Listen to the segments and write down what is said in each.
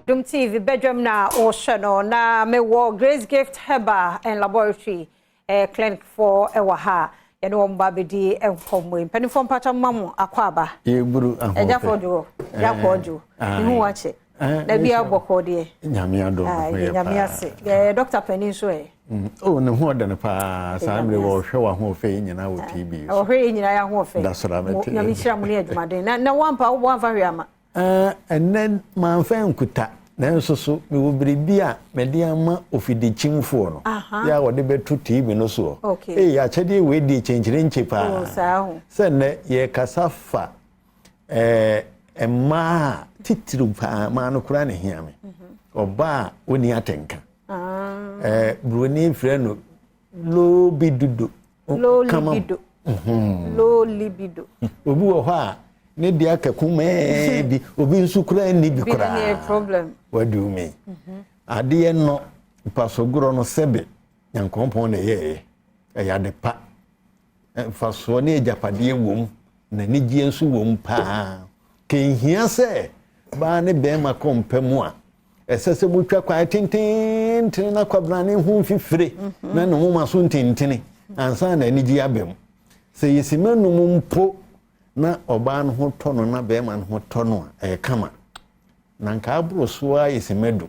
Adom TV bedwam na ɔhyɛ no na mewɔ Grace Gift Herbal and Laboratory clinic for ɛwɔ ha. Yɛne wɔn ba bɛdi nkɔmmɔ yi. Mpanimfoɔ, mpatwa mma mo akɔ aba. Yɛburu ahoɔfɛ. Ɛgya fɔdwo, yakɔ dwo. Ihu wakye. Na bi abɔkɔ deɛ. Nyame adom ho yɛ. Nyame ase. Yɛ dɔkta panin nso ɛ. Oh, ne ho ɔda no paa. Saa mmerɛ wɔhwɛ w'ahoɔfɛ yi nyinaa wɔ TV so. Ɔhwɛ yi nyinaa yɛ ahoɔfɛ. Da soro amete. Nyame hyira mo ne adwumaden. Na wampa wamfa hwee ama. Ɛnɛ mamfa nkuta, nanso so mewɔ biribi a mede ama ofidikyimfoɔ no yɛ a wɔde bɛto TV no soɔ. Ee, akyɛdeɛ wei deɛ kyɛnkyerɛnkye paa. Sɛ nnɛ yɛkasa fa mmaa a titiriw paa maa no koraa ne hia me. Ɔbaa a ɔnni atenka. Buroni frɛ no low libido. Low libido. Low libido. Obi wɔ hɔ a ne deɛ aka kumaa bi, obi nso koraa nni bi koraa. Wadu mi. Adeɛ no mpasogorɔ no, sɛbe Nyankopɔn na ɛyɛɛyɛ. Ɛyɛ ade pa. Mfasoɔ ne agyapadeɛ wɔ mu, na anigyeɛ nso wɔ mu paa. Kɛnhia sɛ baa ne bɛrima kɔ mpa mu a, ɛsɛ sɛ motwa kwan tententen na kwabrane ho mfifire na ne moma so ntentene ansa na anigye aba mu. Sɛ yɛsima num mpo na ɔbaa no ho tɔ no na bɛrima no ho tɔ no a, ɛyɛ kama. Na nka aboro so a yɛsima 10.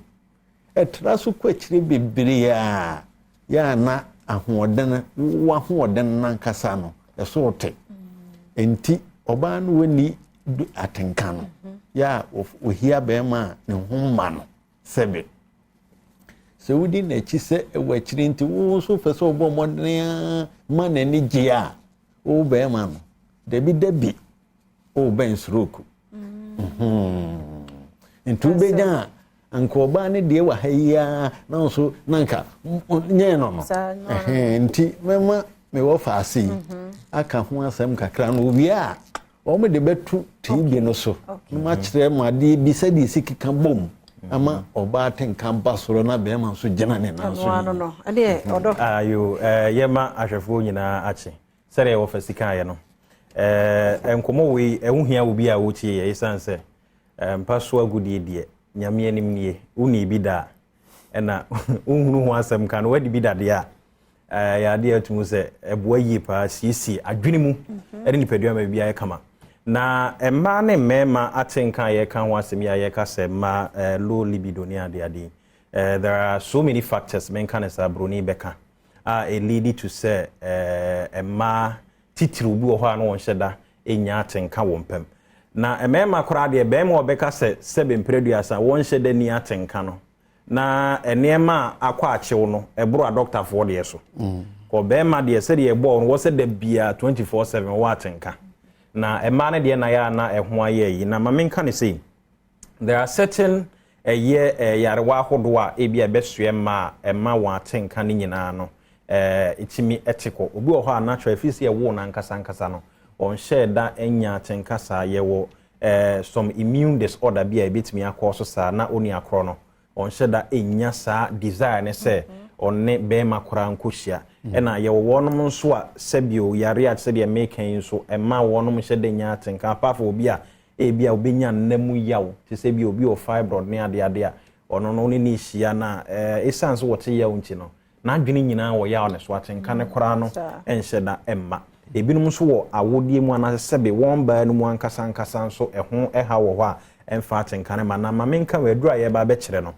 Ɛtra so kɔ akyire bebree a, yɛ a na ahoɔden wo ahoɔden nankasa no ɛso te. Nti ɔbaa no wɔni atenka no, yɛ a ohia bɛrima a ne ho mma no. Sɛbe sɛ wodi n'akyi sɛ ɛwɔ akyiri nti wo nso fɛ sɛ ɔbɔ mmɔden a ma n'ani gye a, wo bɛrima no dabi dabi wobɛn stroke. Nti wobɛnya a nka ɔbaa no deɛ wɔ ha yi ara na nso na nka nyɛn no. Nti mɛma mewɔ faase yi aka ho asɛm kakra no owie a, wɔn de bɛto TV no so na makyerɛ mo adeɛ bi sɛdeɛ esi keka bom ama ɔbaa tenka ba soro na bɛrima nso gyina ne nan so. Ayo, yɛma ahwɛfoɔ nyinaa akye. Sɛdeɛ wɔfa sika ayɛ no, nkɔmmɔ wei ɛho hia wo bi a wotie yɛ, ɛsiane sɛ mpa so agodie deɛ, Nyame anim nie, wonni bi da a ɛna wohunu ho asɛm ka no. Wadi bi dadeɛ a ɛyɛ adeɛ atum sɛ ɛboa yie paa, siesie adwene mu ɛne nipadua ma biribiara yɛ kama. Na mmaa ne mmarima ate nka a yɛka ho asɛm yi a yɛka sɛ mmaa low libido ne adeade yi, there are so many factors, menka ne saa buroni bɛka a ɛlead to sɛ mmaa titiriw bi wɔ hɔ a na wɔnhyɛ da ɛnya atenka wɔ mpam. Na mmarima koraa deɛ, barima a ɔbɛka sɛ sɛbe mprɛduasa wɔnhyɛ da ni atenka no, na nneɛma a akɔ akyew no ɛboro adɔktafoɔ deɛ so kɔ. Barima deɛ, sɛdeɛ ɛbɔɔ no wɔ sɛ da biara 24/7 wɔ atenka, na mmaa no deɛ na yɛ a na ɛho ayɛ yi. Na ma menka ne sei, there are certain ɛyɛ yarewa ahodoɔ a ebi a ɛbɛsoɛ mmaa a ɛma wɔn atenka no nyinaa no ɛtumi ɛte kɔ. Obi wɔ hɔ a natural efi sɛ ɛwɔ n'ankasa ankasa no, ɔnhyɛ da nya atenka saa. Yɛwɔ some immune disorder bi a ebɛtumi akɔ so saa na oni akorɔ no ɔnhyɛ da nya saa desire ne sɛ ɔne bɛrima koraa nkɔhyia. Ɛna yɛwɔ wɔnom nso a sɛbio yare a sɛdeɛ meka yi nso ɛma wɔnom hyɛ da nya atenka, apart from obi a ebi a obɛnya nna mu yaw te sɛ bi obi wɔ fibroid ne adeade a ɔno no ne ne hyia na ɛsiane sɛ wɔte yaw nti no, n'adwene nyinaa wɔ yaw ne so, atenka ne koraa no ɛnhyɛ da ɛmma. Ebinom nso wɔ awodeɛ mu anaasɛ sɛbe wɔn baa no mu ankasa ankasa nso ɛho ɛha wɔ hɔ a ɛmfa atenka ne ma. Na ma menka wɔ aduru a yɛba abɛkyerɛ no,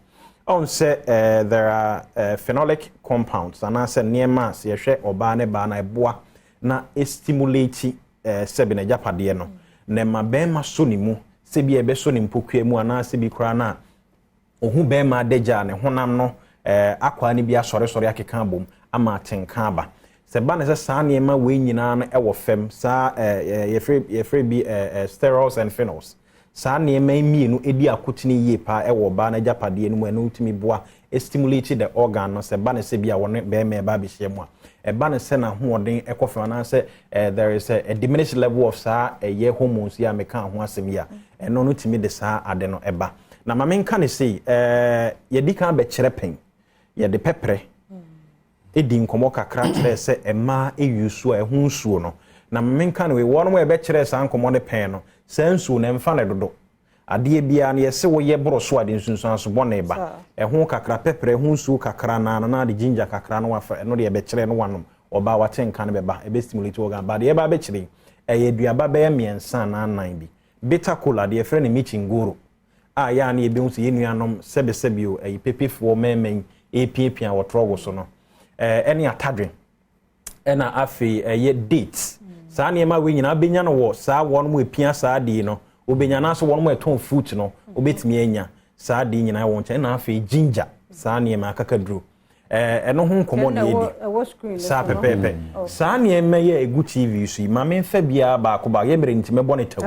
ɔn sɛ there are phenolic compounds anaasɛ nneɛma a sɛ yɛhwɛ ɔbaa ne baa na ɛboa na ɛstimulate sɛbe n'agyapadeɛ no na ɛma bɛrima so ne mu, sɛ bi a ɛbɛsɔ ne mpokua mu anaasɛ bi koraa no a ohu bɛrima adagya a ne honam no akwaa no bi asɔresɔre akeka abom ama atenka aba. Sɛ ba ne sɛ saa nneɛma wei nyinaa no ɛwɔ fam saa, yɛfrɛ bi sterols and phenols. Saa nneɛma yi mmienu edi akotene yie paa ɛwɔ ɔbaa n'agyapadeɛ no mu. Ɛno tumi boa stimulate the organ no. Sɛ ba ne sɛ bi a wɔne bɛrima ɛba abɛhyia mu a, ɛba ne sɛ n'ahoɔden ɛkɔ fam anaasɛ there is a diminished level of saa ɛyɛ hormones yi a meka ho asɛm yi a, ɛno no tumi de saa ade no ɛba. Na maame nka ne sei, yɛdi kan bɛkyerɛ pɛn, yɛde pɛprɛ ɛdi nkɔmmɔ kakra kyerɛ sɛ mmaa ɛyi so a ɛho nsuo no. Na maame nka ne wei, wɔn a yɛbɛkyerɛ saa nkɔmmɔ no pɛn no, saa nsuo no ɛmfa ne dodo. Adeɛ biara no yɛse woyɛ boro so a de nsunsuanso bɔne ba. Ɛho kakra, pɛprɛ ho nsuo kakra na na de ginger kakra no wafa, ɛno deɛ ɛbɛkyerɛ no wanom. Ɔbaa wate nka no bɛba, ɛbɛ stimulate organ. Ba deɛ ɛba bɛkyerɛ yi, ɛyɛ aduaba bɛyɛ mmiɛnsa anaa nnan bi. Bitter kola deɛ yɛfrɛ no michingoro a yɛ a na yɛbɛhu sɛ yɛn nuanom sɛbesɛbe o, ɛyi pepefoɔ mmarima yi ɛrepiapia wɔ trɔgo so no, ɛne atadwe, ɛna afei ɛyɛ dates. Saa nneɛma wei nyinaa wobɛnya no wɔ saa wɔn mu epia saa adeɛ no, wobɛnya anaasɛ wɔn mu ɛtɔn fruit no, wobɛtumi anya saa adeɛ nyinaa wɔ nkyɛn. Ɛna afei ginger, saa nneɛma akakaduro, ɛno ho nkɔmmɔ na yɛdi saa pɛpɛɛpɛ. Saa nneɛma yi a ɛgu TV so yi, maame nfa biara baako baako, yɛ mmerɛ nti mɛbɔ ne tɛw.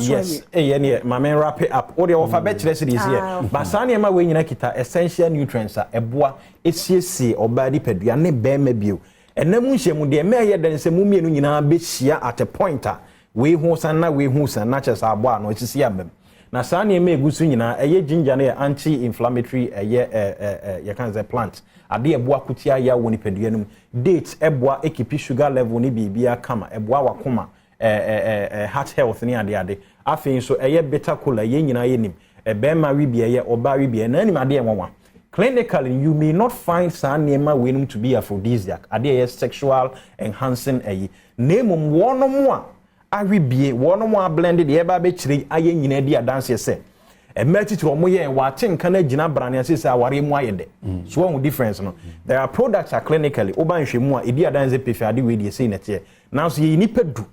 Yes, ɛyɛ neɛ maame wrap it up. Wodeɛ wɔfa bɛkyerɛ sɛ deɛ ɛsi yɛ ba. Saa nneɛma wei nyinaa kita essential nutrients a ɛboa esiesie ɔbaa nipadua ne bɛrima bio. Ɛnam nhyiamu deɛ mɛɛyɛ dɛn sɛ mu mmienu nyinaa bɛhyia at a point a wei ho san na wei ho san na kyerɛ sɛ aboa ano esisi aba mu. Na saa nneɛma egu so nyinaa, ɛyɛ ginger no yɛ anti-inflammatory, ɛyɛ ɛ ɛ ɛ yɛka sɛ plant adeɛ ɛboa kutia ya wɔ nipadua no mu. Date ɛboa e keep sugar level ne biribiara kama, ɛboa wakoma, ɛ ɛ ɛ heart health ne adeade. Afei nso ɛyɛ bitter kola, yɛn nyinaa yɛ nim ɛbɛrima wi bi, ɛyɛ ɔbaa wi bi, ɛna anim adeɛ nwanwa. Clinically, you may not find saa nneɛma weinom to be aphrodisiac, adeɛ ɛyɛ sexual enhancing ɛyi, na emom wɔnom a awe bie, wɔnom a blend deɛ ɛba abɛkyerɛ ayɛ nyinaa di adanseɛ sɛ mmaa titiri wɔn yɛ wɔate nka no agyina brane ase sɛ awareɛ mu ayɛ dɛ. So wɔn difference no, there are products a clinically woba nhwɛ mu a ɛdi adanseɛ pefe ade wei deɛ sei nɛteɛ, nanso yɛyi nipa 10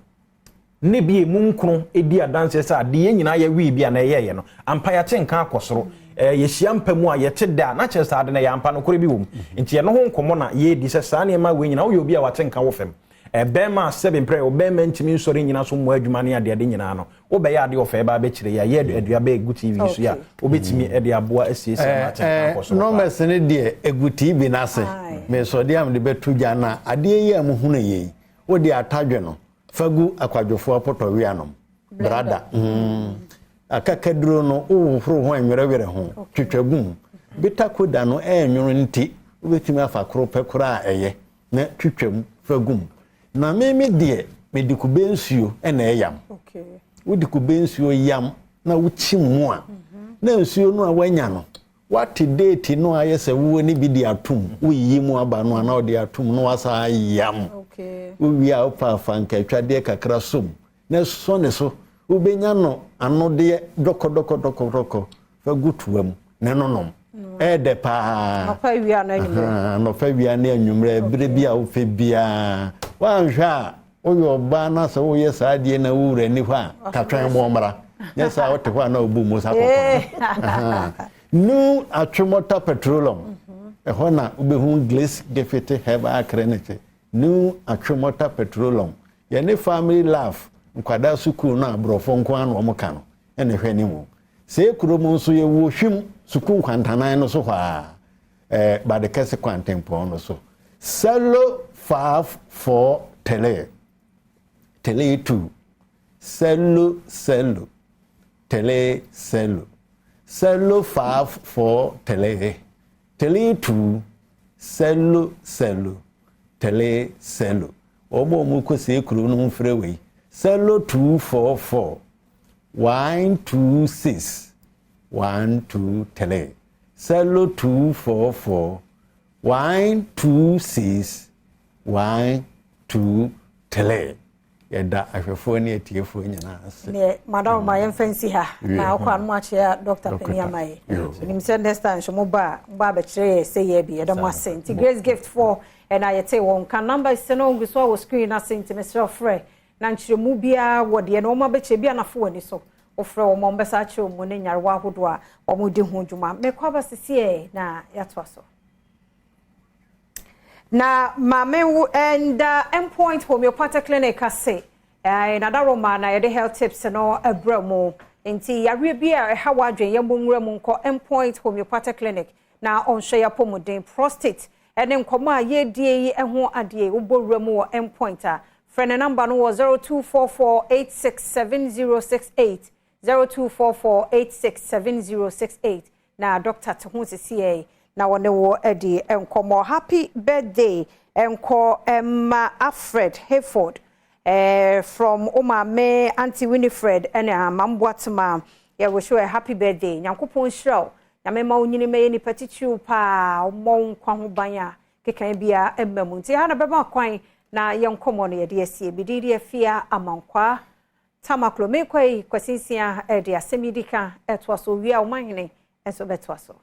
ne bi emu nkron edi adanseɛ sɛ adeɛ nyinaa yɛ wii bi a na ɛyɛɛyɛ no ampa yɛate nka akɔ soro, yɛhyia mpa mu a yɛte da na kyerɛ sɛ ade no yɛ ampa nokorɛ bi wɔ mu. Nti ɛno ho nkɔmmɔ na yɛredi sɛ saa nneɛma wei nyinaa, woyɛ obi a wate nka wo fam, ɛbɛrima a sɛbi mprɛ ɔbɛrima ntumi nsɔre nyina so mmɔ adwuma ne adeade nyinaa no, wobɛyɛ adeɛ ɔfɛ ɛba abɛkyerɛ yɛ yɛ aduaba egu TV so yi a, wobɛtumi ɛde aboa asiesie ma ate nka akɔ soro. Numbers no deɛ egu TV n'ase, mesɔde a mede bɛto gya na adeɛ yi a muhunu yɛ yi, wode atadwe no fa gu akwadwofoɔ apɔtɔwia nom brada. Akakaduro no wohohoro ho anwerɛwerɛ ho twitwa gu mu. Bitter kola no ɛnwono nti wobɛtumi afa koro pɛ koraa a ɛyɛ na twitwa mu fa gu mu. Na meme deɛ mede kube nsuo ɛna ɛyam. Wode kube nsuo yam na wokyi mu a, na nsuo no a woanya no, wate date no a ayɛ sɛ wowɔ ne bi de atom, woyiyi mu aba no a na wode atom na wasa ayam. Wowie a, wopɛ afa nkatwadeɛ kakra som na sɔ ne so, wobɛnya no anodeɛ dɔkɔdɔkɔdɔkɔdɔkɔ. Fa gu toa mu na nonom, ɛyɛ paa. Anɔpa, awia na anwummerɛ. Anɔpa, wia ne anwummerɛ, berɛ bi a wopɛ biara. Woanhwɛ a, woyɛ ɔbaa na sɛ woyɛ saa adeɛ na wowura ni hɔ a, katwɛn bɔ mmara nyɛ saa, wote hɔ a na wobu mu sa kɔkɔ. New Atwemɔta Petroleum, ɛhɔ na wobɛhu Glace Gift Herbal Clinic. New Atwemɔta Petroleum, yɛne Family Love nkwadaa sukuu no a aborɔfo nko ara na wɔn ka no ɛna ɛhwɛ ne mu. Sɛ kurom nso yɛwɔ Hwim sukuu nkwantanan no so hɔ a, bade kɛse kwantempɔn no so, 0543 32 00 30, 0543 32 00 30. Wɔn a wɔn kɔ sie kuro no mfrɛ wei, 0244 126 123, 0244 126 123. Yɛda ahwɛfoɔ ne atiefoɔ nyinaa ase. Neɛ madam ma yɛmfa nsi ha na wokɔ ano akyerɛ Dr. Pani ama yɛ. Nim sɛ next time nso moba a, moba abɛkyerɛ yɛ sɛ yɛ bi. Yɛda mo ase. Nti Grace Gift foɔ ɛna yɛte wɔn ka. Numbers no ngu so a wɔ screen ase, nti mesrɛ frɛ na nkyerɛmu biara wɔ deɛ na wɔn abɛkyerɛ bi anafo wɔ ani so. Wofrɛ wɔn a, wɔbɛsa akyerɛ wɔn ne nyarewa ahodoɔ a wɔn di ho dwuma. Mekɔ aba sisi na yɛatoa so. Na maame wo ɛnda Endpoint Homeopathic Clinic ase. Nadaroma na yɛde health tips no ɛbrɛ mu. Nti yareɛ bi a ɛha w'adwene, yɛmmɔ nwura mu nkɔ Endpoint Homeopathic Clinic na ɔnhwɛ yɛ apɔmuden. Prostate ɛne nkɔmɔ a yɛredie yi ho adeɛ, wobɔ wura mu wɔ Endpoint a, frɛ ne number no wɔ 0244867068, 0244867068, na doctor te ho sisi yɛ na wɔne wɔ adi nkɔmɔ. Happy birthday nkɔ ɛma Alfred Hayford from Omame Auntie Winifred ɛne Amamboatema. Yɛ wish you a happy birthday. Nyankopɔn nhyira wo. Nyame ma wo nyini mɛyɛ nipa titiriw paa. Ɔmmɔ wo nkwa ho ban a keka biara mma mu. Nti ha na bɛma kwan na yɛn nkɔmmɔ no yɛde asie. Medin de Afia Amankwaa Tamaklo. Mekɔ yi Kwasinsia de asɛm yi di ka ɛtoa so. Wie a, ɔmanhene nso bɛtoa so.